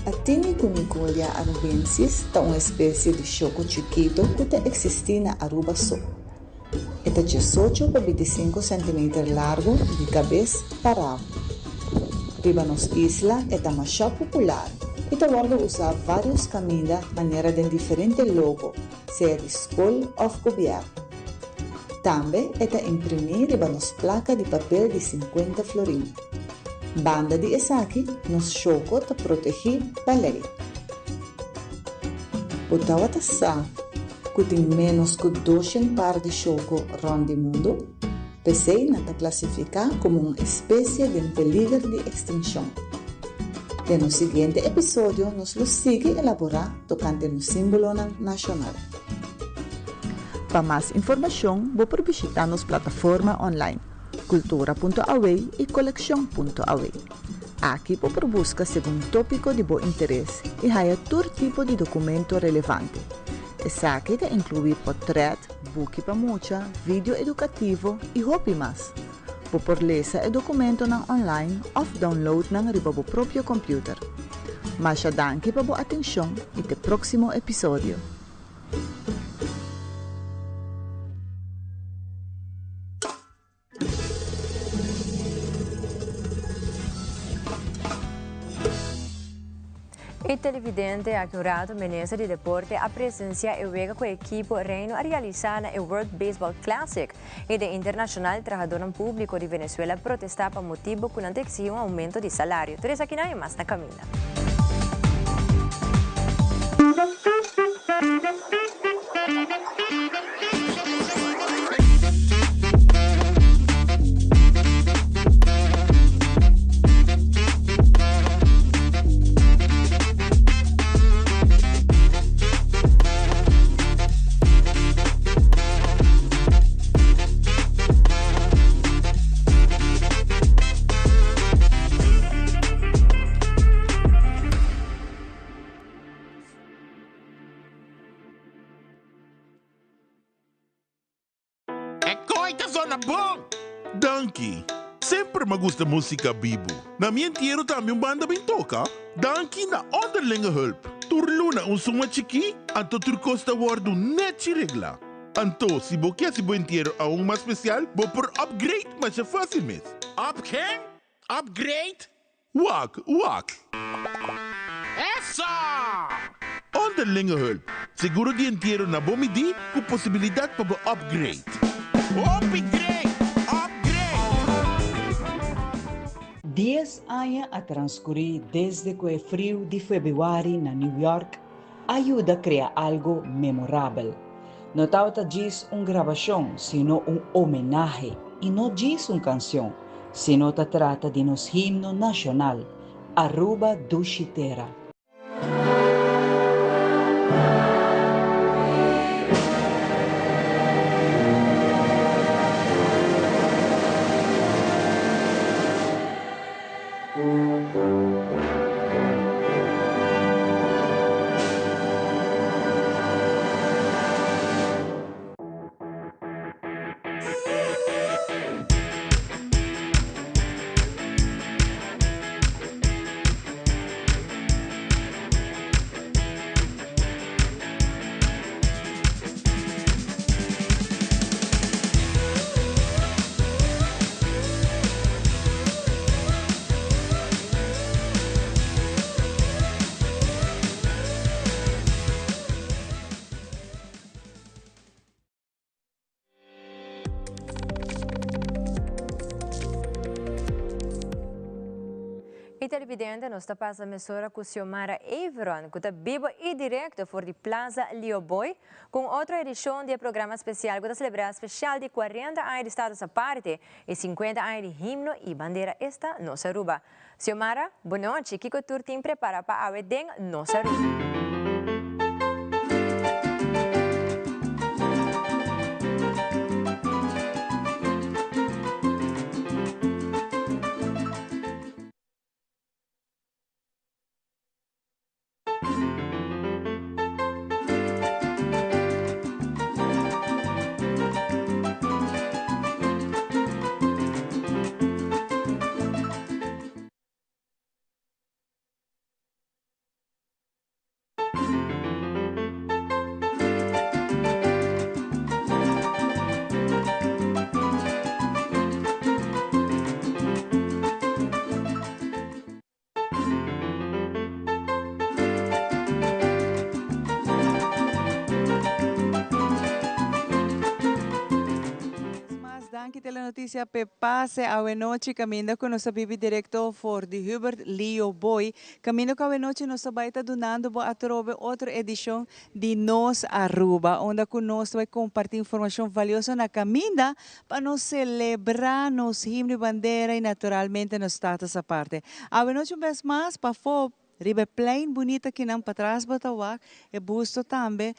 S20: Atini cuniculia arubensis ta un espesie di shoko chikito ku ta eksistí na Aruba so. E ta diesocho pa bintisinko sentimeter largu di kabes pa rabo. Riba nos isla e ta masha popular i ta wòrdu usá vários kaminda manera den diferente logo, sea di skol òf gobièrnu. Tambe e ta imprimí riba nos plaka di papel di sinkuenta florin. Banda di esaki, nos shoko ta protegí pa lei. Bo tawata sa ku tin ménos ku doshen par di shoko rònt di mundu? P'esei nan ta klasifiká komo un espesie den peliger di ekstinshon. Den nos siguiente episodio nos lo sigui elaborá tokante nos símbolonan nashonal. Pa mas informashon bo por bishitá nos plataforma online cultura.aw i coleccion.aw. Aki bo por buska segun tópiko di bo interes i haya tur tipo di dokumento relevante. Esaki ta inkluí potrèt, buki pa mucha, video edukativo i hopi mas. Bo por lesa e dokumentonan online òf download nan riba bo propio kòmpiuter. Masha danki pa bo atenshon i te próksimo episodio!
S1: E televidente aki un rato Minister di Deporte a presencia e wega cu e ekipo Reino a realisa na e World Baseball Classic y den internacional trahadornan publico di Venezuela a protesta pa motibo cu nan ta exigi un aumento di salario. Tur esakinan y mas na caminda.
S19: E koi ta zona bon! Danki! Semper m'a gusta musica bibu. Na mi entiero tambe un banda bin toca. Danki na Onderlinge Hulp. Tur luna un suma chikí, anto tur kos ta wordu nechi reglá. Anto, si bo ke hasi bo entiero aun mas spesial, bo por upgrade masha fásil mes. Up ken? Upgrade? Wak, wak. Eso! Onderlinge hulp, seguro di entiero na bo midí ku posibilidat pa bo upgrade. Hopi great! Upgrade!
S2: Dies aña a transkurí desde ku e friu di febrüari na New York a yuda krea algu memorabel. No tabata djis un grabashon, sino un homenahe, i no djis un kansion, sino ta trata di nos himno nashonal, Aruba Dushi Tera.
S1: Y televidente nos ta pasa mesora cu Xiomara Everon cu ta bibo y directo for di Plaza Lio Boy cu un otro edicion di e programa special cu ta celebra special di 40 aña di Status Aparte y 50 aña di Himno y Bandera esta Nos Aruba. Xiomara, bonochi, kico tur tin prepara pa awe den Nos Aruba?
S5: danki Telenoticia p'e pase awenochi caminda cu nos ta bibi directo for di Hubert Leo Boy. Caminda cu awenochi nos ta bay ta dunando bo atrobe otro edicion di Nos Aruba unda cu nos ta bay comparti informacion valioso na caminda pa nos celebra nos himno y bandera y naturalmente nos Status Aparte. Awenochi un bes mas pafo Riba e plein bunita kinan patras bo ta wak e busto tambe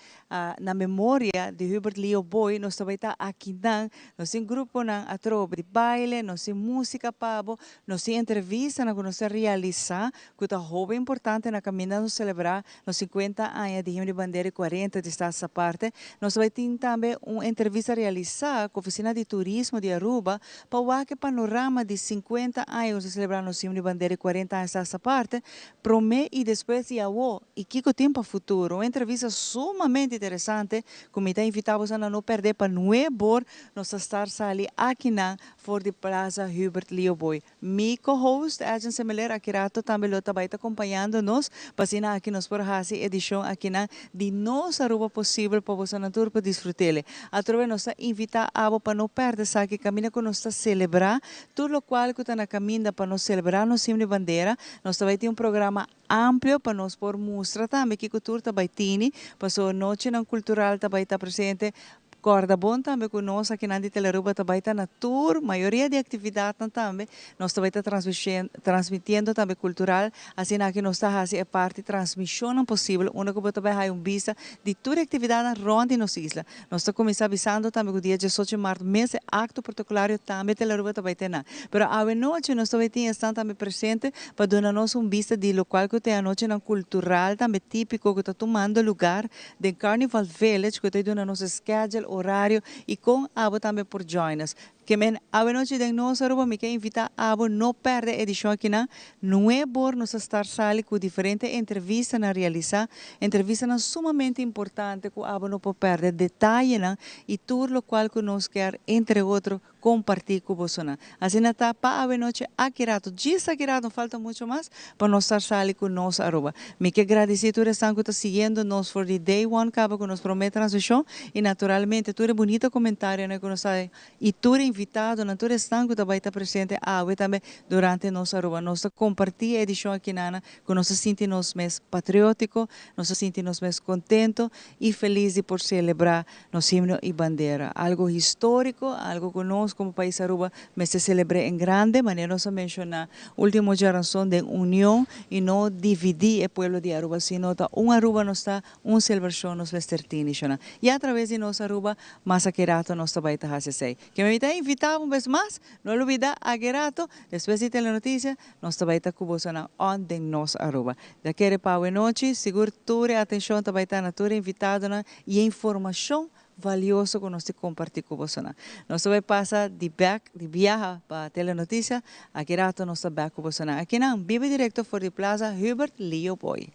S5: na memoria di Hubert Leo Boy nos ta bai ta akinan nos tin gruponan atrobe di baile nos tin musica pa bo nos tin entrevistanan ku nos ta realisa ku ta hopi importante na kaminda nos celebra nos 50 aña di Himno di Bandera y 40 di Status Aparte nos ta bai tin tambe un entrevista realisa ku oficina di turismo di Aruba Pa wak e panorama di 50 aña ku nos a selebrá nos himno di bandera i 40 aña Status Aparte, promé i despues di awo i kiko tin pa futuro. Un entrevista sumamente interesante ku mi ta invitá boso na no pèrdè pa nuebor nos ta star sali akinan for di Plaza Hubert Leo Boy. Mi co-host Edjean Semeler aki rato tambe lo ta bai ta kompañando nos pa asina aki nos por hasi edishon akinan di Nos Aruba posibel pa bosonan tur por disfrut'ele. Atrobe nos ta invitá abo pa no pèrdè esaki kaminda ku nos ta selebrá tur lokual ku ta na kaminda pa nos selebrá nos himno i bandera. Nos ta bai tin un programa amplio pa nos por mustra tambe kiko tur ta bai tini pasobra nochinan kultural ta bai ta presente. Kòrda bon tambe ku nos akinan di Telearuba ta bai ta na tur mayoria di aktividatnan tambe nos ta bai ta transmitiendo tambe kultural asina aki nos ta hasi e parti transmishonnan posibel unda ku bo ta bai haya un bista di tur e aktividatnan rònt di nos isla. Nos ta kuminsá bisando tambe ku dia diesocho di mart mes e akto protokolario tambe Telearuba ta bai tena. Pero awe nochi nos ta bai tin esnan tambe presente pa duna nos un bista di lokual ku ta e anochinan kultural tambe típiko ku ta tumando lugar den Carnival Village ku ta duna nos e schedule, orario i kon abo tambe por join us. Ke men awe nochi den Nos Aruba mi ke invita abo no perde edishon akinan. Nuebor nos a start sali ku diferente entrevistanan realisa, entrevistanan sumamente importante ku abo no por perde detayenan i tur lokual ku nos kier entre otro kompartí ku bosonan. Asina ta pa awenochi aki rato, djis aki rato, no falta mucho mas pa nos star sali ku Nos Aruba. Mi ke gradisí tur esnan ku ta siguiendo nos for di day one kaba ku nos promé transmishon i naturalmente tur e bunita komentarionan ku nos ta i tur e invitadonan, tur esnan ku ta bai ta presente awe tambe durante Nos Aruba. Nos ta kompartí e edishon akinana ku nos ta sinti nos mes patriótiko, nos ta sinti nos mes kontento i felis di por selebrá Nos himno y bandera, algo historico, algo cu nos como pais Aruba mester celebre en grande, manera nos a menciona ultimo djaranson den union y no dividi e pueblo di Aruba, sino ta un Aruba nos ta, un celebracion nos mester tini shona. Y a traves di nos Aruba mas aki rato nos ta bay ta haci esey. Ke mi ta invita bo un bes mas, no lubida aki rato, despues di Telenoticia, nos ta bay ta cu bosonan on den nos Aruba. Ya kere pa awe nochi, sigur tur e atencion ta bay ta na tur e invitadonan y e informacion valioso cu nos tin comparti cu bosonan. Nos ta bay pasa di bek, di biaha pa Telenoticia, aki rato nos ta bek cu bosonan. Akinan, biba directo for di Plaza Hubert Leo Boy.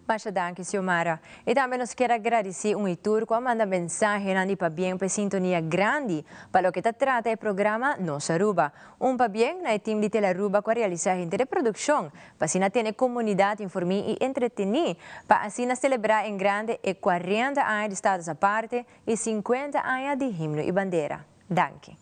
S1: Masha danki Xiomara. Y tambe nos kier a gradici un y tur cu a manda mensahenan di pabien pa e sintonia grandi pa loke ta trata e programa Nos Aruba. Un pabien na e team di Telearuba cu a realisa henter e produccion pa asina tene comunidad informi y entreteni pa asina celebra en grande e 40 aña di Status Aparte y 50 aña di Himno y Bandera. Danki.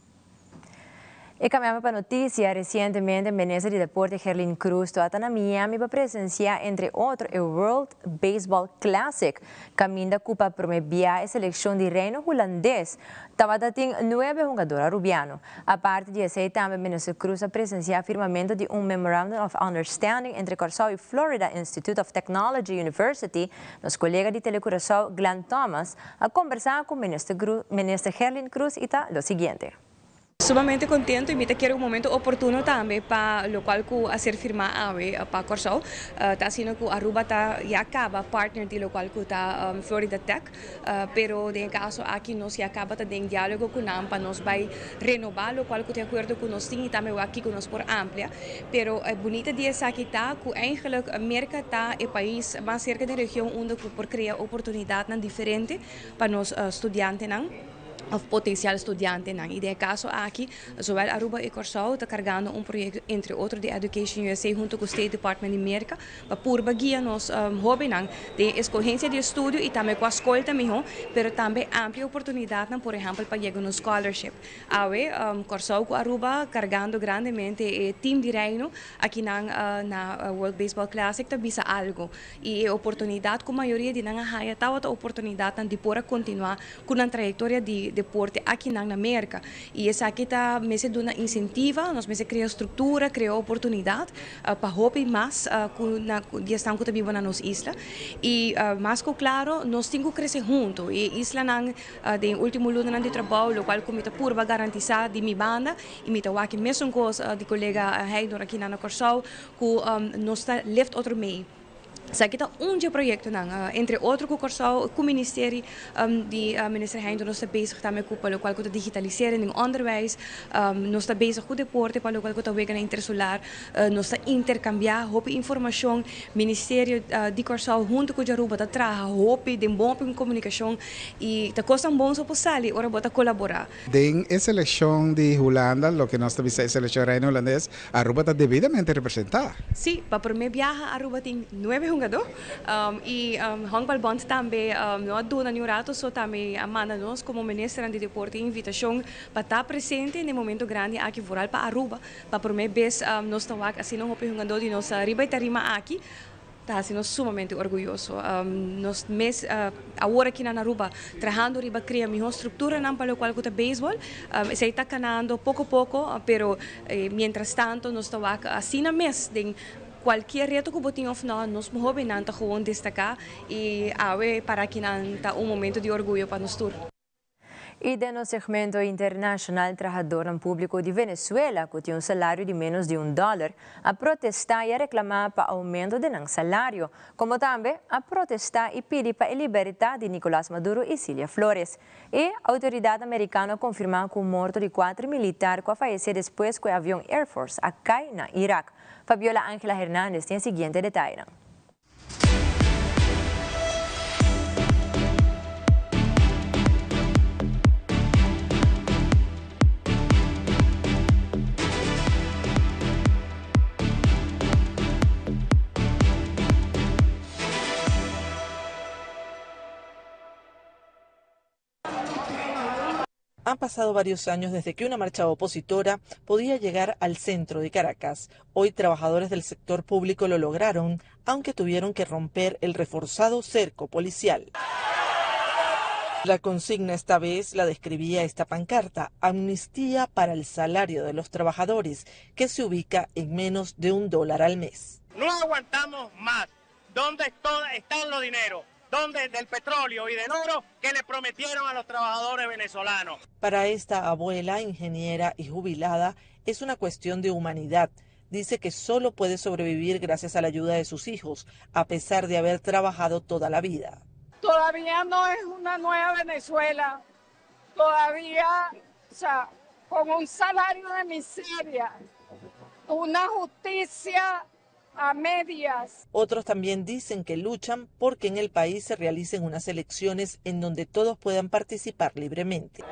S1: E cambiamos pa noticia, recientemente Minister di Deporte Gerlin Croes tabata na Miami pa presencia entre otro e World Baseball Classic, caminda cu pa prome bia e seleccion di Reino Hulandes tabata tin nuebe hungador Arubiano. Aparte di esey tambe Minister Croes a presencia firmamento di un Memorandum of Understanding entre Corsou y Florida Institute of Technology University. Nos colega di Telecuraçao Glenn Thomas a combersa cu Minister Gerlin Croes y ta lo siguiente.
S22: Sumamente contento y mi ta kere un momento oportuno tambe pa locual cu a ser firma awe pa Corsou. Ta asina cu Aruba ta ya caba partner di locual cu ta Florida Tech, pero den e caso aki nos ya caba ta den dialogo cu nan pa nos bay renoba locual cu ta e acuerdo cu nos tin y tambe wak kico nos por amplia. Pero e bunita di esaki ta cu eigenlijk Merca ta e pais mas cerca den region unda cu por crea oportunidadnan diferente pa nos studiantenan. Of potencial studiantenan. Y den e caso aki, zowel Aruba y Corsou ta cargando un proyecto entre otro di Education USA hunto cu State Department di Merca pa purba guia nos hobennan den e escogencia di estudio y tambe cua scol ta miho, pero tambe amplia oportunidadnan por ehempel pa yega un scholarship. Awe, Corsou cu Aruba cargando grandemente e team di Reino akinan na World Baseball Classic ta bisa algo y e oportunidad cu mayoria di nan a haya tawata oportunidadnan di por a continua ku nan trayektoria di deporte akinan na Merka. I esaki ta mester duna insentiva, nos mester krea struktura, krea oportunidat pa hopi mas ku na di esnan ku ta biba na nos isla. I mas ku klaro nos tin ku krese huntu. E islanan den e ultimo lunanan di trabou lokual ku mi ta purba garantisá di mi banda i mi ta wak e mesun kos di kolega Heidor akinan na Kòrsou ku nos ta lift otro mei. Esaki ta un dje proyectonan, entre otro cu Corsou, cu Ministerie di Minister Heindel nos ta bezig tambe cu pa locual cu ta digitaliseren den onderwijs, nos ta bezig cu deporte pa locual cu ta weganan intersolar, nos ta intercambia hopi informacion, Ministerio di Corsou hunto cu Djaruba ta traha hopi den bon comunicacion y ta cosnan bon so por sali ora bo ta colabora.
S4: Den e seleccion di Hulanda, loke nos ta bisa e seleccion Reino Hulandes, Aruba ta debidamente representa.
S22: Sí, pa prome biaha Aruba tin nuebe hungadó y Honkbalbond tambe no a duna ni un rato so tambe a manda nos como ministernan di deporte invitacion pa ta presente den momento grandi aki vooral pa Aruba. Pa prome bes nos ta wak asina un hopi hungadó di nos riba e tarima aki. Ta hasi nos sumamente orguyoso. Nos mes awor aki na Aruba trahando riba crea miho structuranan pa locual cu ta baseball. Esey ta canando poco poco, pero mientras tanto nos ta wak asina mes den cualkier reto cu bo tin of no, nos hobennan ta gewoon destaca y awe para akinan ta un momento di orguyo pa nos tur.
S1: Y den nos segmento internacional trahadornan publico di Venezuela cu tin un salario di menos di un dollar a protesta y a reclama pa aumento den nan salario, como tambe a protesta y pidi pa e libertad di Nicolas Maduro y Cilia Flores. E autoridad Mericano a confirma cu morto di cuater militar cu a fayece despues cu e avion Air Force a cay na Irak. Fabiola Angela Hernandez tin e siguiente detayenan.
S7: Han pasado varios años desde que una marcha opositora podía llegar al centro de Caracas. Hoy trabajadores del sector público lo lograron, aunque tuvieron que romper el reforzado cerco policial. La consigna esta vez la describía esta pancarta, amnistía para el salario de los trabajadores, que se ubica en menos de un dólar al mes.
S23: No aguantamos más. ¿Dónde están los dineros? ¿Dónde del petróleo y del oro que le prometieron a los trabajadores venezolanos?
S7: Para esta abuela, ingeniera y jubilada, es una cuestión de humanidad. Dice que solo puede sobrevivir gracias a la ayuda de sus hijos, a pesar de haber trabajado toda la vida.
S24: Todavía no es una nueva Venezuela, todavía, o sea, con un salario de miseria, una justicia a medias.
S7: Otros también dicen que luchan porque en el país se realicen unas elecciones en donde todos puedan participar libremente.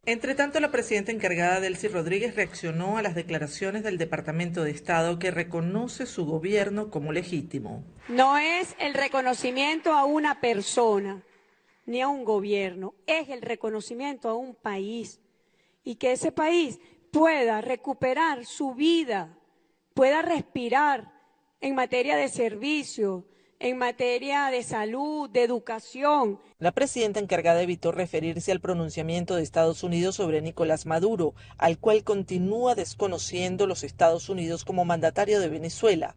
S7: Entre tanto, la presidenta encargada Delcy Rodríguez reaccionó a las declaraciones del Departamento de Estado que reconoce su gobierno como legítimo.
S25: No es el reconocimiento a una persona ni a un gobierno, es el reconocimiento a un país y que ese país pueda recuperar su vida, pueda respirar en materia de servicio, en materia de salud, de educación.
S7: La presidenta encargada evitó referirse al pronunciamiento de Estados Unidos sobre Nicolás Maduro, al cual continúa desconociendo los Estados Unidos como mandatario de Venezuela.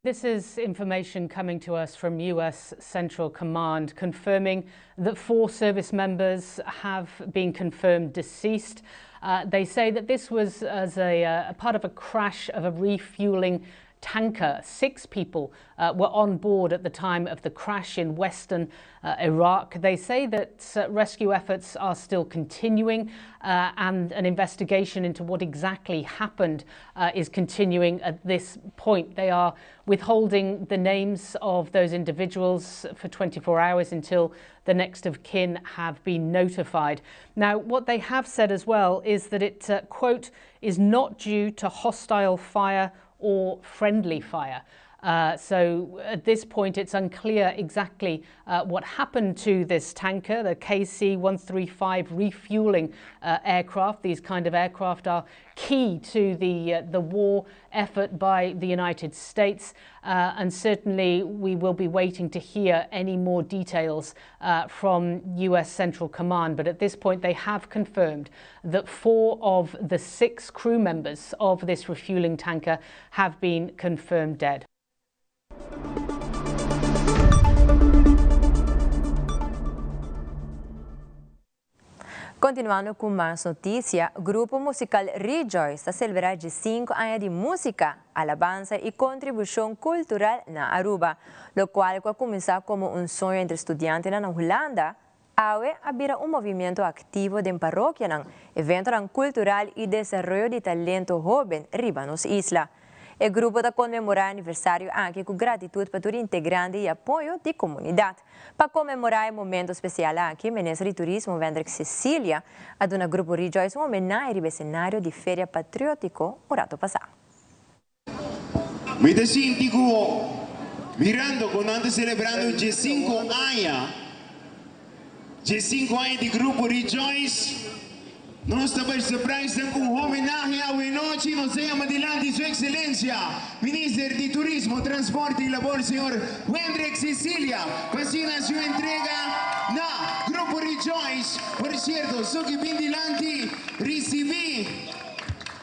S26: This is information coming to us from US Central Command confirming that four service members have been confirmed deceased. Uh, they say that this was as a, uh, a part of a crash of a refueling tanker. Six people uh, were on board at the time of the crash in western uh, Iraq. They say that uh, rescue efforts are still continuing uh, and an investigation into what exactly happened uh, is continuing at this point. They are withholding the names of those individuals for 24 hours until the next of kin have been notified. Now, what they have said as well is that it, uh, quote, is not due to hostile fire or friendly fire. Uh, so at this point, it's unclear exactly uh, what happened to this tanker, the KC-135 refueling uh, aircraft. These kind of aircraft are key to the, uh, the war effort by the United States. Uh, and certainly we will be waiting to hear any more details uh, from US Central Command. But at this point, they have confirmed that four of the six crew members of this refueling tanker have been confirmed dead.
S1: Continuando cu mas noticia, Grupo Musical Rejoice ta celebra 15 aña di musica, alabansa y contribucion cultural na Aruba, locual a cuminsa como un soño entre studiantenan na Hulanda, awe a bira un movimento activo den parokianan, eventonan cultural y desaroyo di talento hoben riba nos isla. E grupo ta conmemora e aniversario aki cu gratitud pa tur integrante y apoyo di comunidad. Pa conmemora e momento special aki, Minister di Turismo Wendrick Cecilia a duna Grupo Rejoice un homenahe riba escenario di Feria Patriotico un rato pasa.
S8: Mi ta sinti cu mirando cu nan ta celebrando diescinco aña, diescinco aña di Grupo Rejoice, nos ta bay surprise nan cu un homenahe awenochi. Nos ta yama dilanti Su Excelencia Minister di Turismo, Transporte y Labor Señor Wendrick Cecilia pa asina su entrega na Grupo Rejoice. Por cierto, su ki bin dilanti ricibi.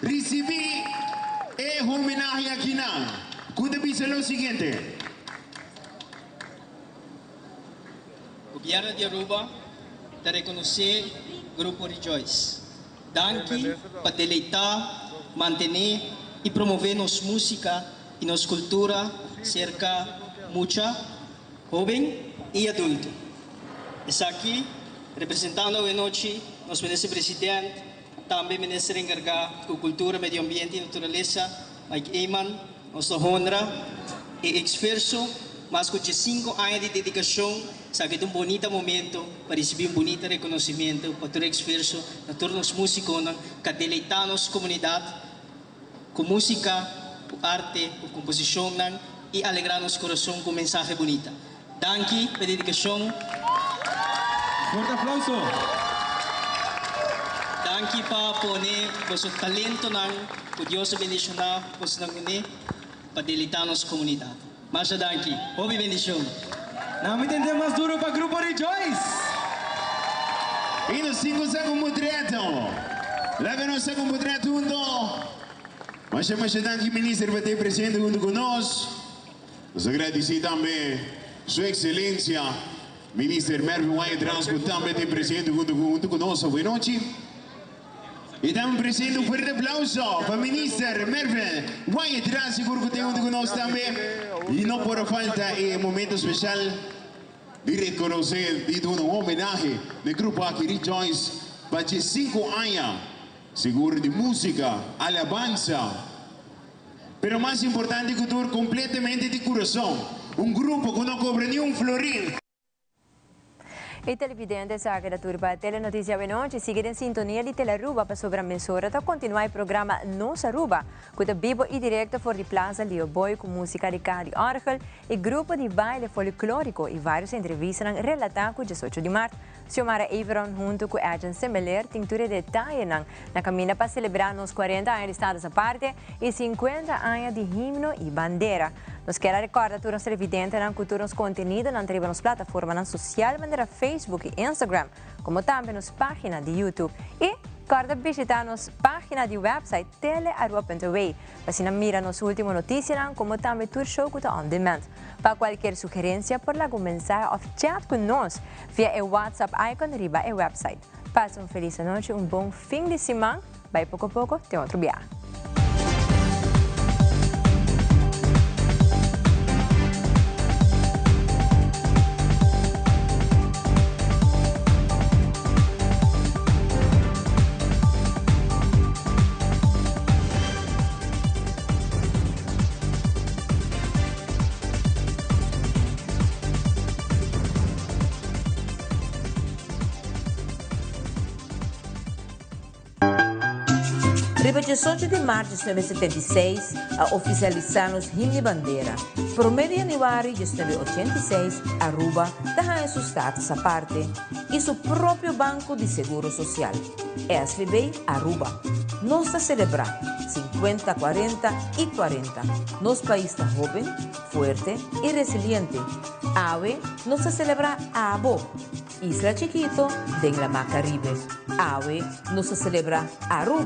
S8: Ricibi e homenahe akinan, cu ta bisa lo siguiente.
S9: Gobierno di Aruba ta reconoce Grupo Rejoice. Danki pa deleita, mantene y promove nos musica y nos cultura cerca mucha, hoben y adulto. Esaki, representando awenochi nos Minister President, Tambe Minister encarga cu Cultura, Medio Ambiente y Naturalesa, Mike Eman, nos ta honra e exferso mas cu diescinco aña di dedicacion. Esaki ta un bonita momento pa ricibi un bonita reconocimento pa tur exferso na tur nos musiconan ca deleita nos comunidad cu musica, cu arte, cu composicionnan y alegra nos corazon cu mensahe bonita. Danki pa e dedicacion.
S10: Fuerte aplauso.
S9: Danki pa pone boso talentonan cu Dios a bendiciona bosonan cune pa delita nos comunidad. Masha danki. Hopi bendicion.
S10: Nan mi tende mas duro pa Grupo Rejoice.
S8: Y nos tin cu sa cu mutreto. Laga nos sa cu mutreto hunto. Masha masha danki Minister pa ta presente hunto cu nos. Nos a gradisí tambe Su Ekselencia Minister Mervin Wyatt-Ras ku tambe ta presente huntu ku huntu ku nos awe nochi. I tambe presente un fuerte aplauso pa Minister Mervin Wyatt-Ras sigur ku ta huntu ku nos tambe. I no por a falta e momento speshal di rekonosé di duna un homenahe na e grupo aki Rejoice pa diesinku aña sigur di músika, alabansa. Pero mas importante cu tur, completamente di curason. Un grupo cu no cobra ni un florin.
S1: E televidente sa keda tur pa Telenoticia Awenochi. Sigui den sintonia di Telearuba pasobra mesora ta continua e programa Nos Aruba cu ta bibo y directo for di Plaza Leo Boy cu musica di caha di orgel y grupo di baile folklorico y varios entrevistanan relata cu diesocho di maart. Xiomara Everon hunto cu Edjean Semeleer tin tur e detayenan na caminda pa celebra nos cuarenta aña di Status Aparte y cincuenta aña di Himno y Bandera. Nos kier a recorda tur nos televidentenan cu tur nos contenidonan ta riba nos plataformanan social manera Facebook y Instagram, como tambe nos pagina di YouTube. Y corda bishita nos pagina di website telearuba.aw pa asina mira nos ultimo noticianan como tambe tur show cu ta on demand. Pa cualkier sugerencia por laga un mensahe of chat cu nos via e WhatsApp icon riba e website. Pasa un feliz anochi, un bon fin di siman. Bai poco poco, te otro biaha.
S6: Riba 18 di maart di 1976 a oficialisa nos himno y bandera. Prome di januari di 1986 Aruba ta haya su status aparte y su propio banco di seguro social, SVB Aruba. Nos ta celebra 50, 40 y 40. Nos pais ta hoben, fuerte y resiliente. Awe nos ta celebra abo, isla chikito den Lama Caribe. Awe nos ta celebra Aruba.